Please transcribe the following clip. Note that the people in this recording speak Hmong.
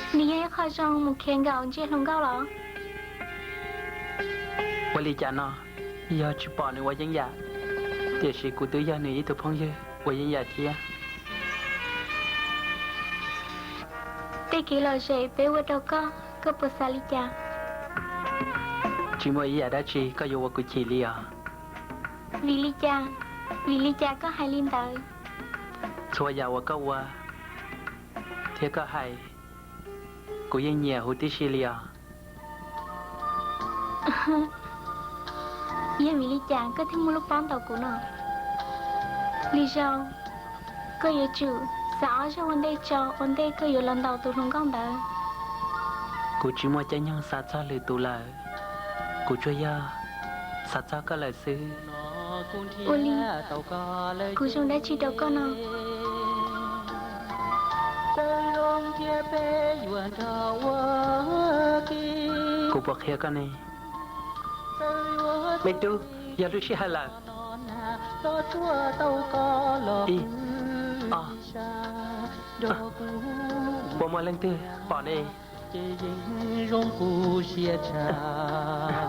Nws yog ib qho zoo mus khiav nkaum ntsia hluas nkauj los? Ua li cas no? Yog tsis pom nws ua yeeb yam, tiam sis kuv twb yog nws ib tug phooj ywg ua yeeb yam thiab. Tej kev lom zem peb ua rau koj, koj puas xav li cas? Tsis muaj ib yam dab tsi koj yuav ua kuv chim li os. Vim li cas? Vim li cas koj hais li ntawd? Txhua yam uas koj ua thiab koj hais, kuv yeej nyiam huv tib si li os. Yog vim li cas koj thiaj muaj lub pob ntaus kuv no? Lwm zaus koj yuav tsum xav ob zaug ua ntej tso, ua ntej koj yuav los ntaus tus hluas nkauj ntawd. Kuv tsis muaj caij nyoog xav txog lwm tus lawm, kuv tsuas yog xav txog koj lawm xwb. Ua li, kuv zoo dab tsi rau koj no? Kuv puas qhia koj ne? Me tub, yog lub sij hawm lawm. Ib, ob, puas muaj leej twg pom ne? Ces yeej zoo kuv siab tshaj.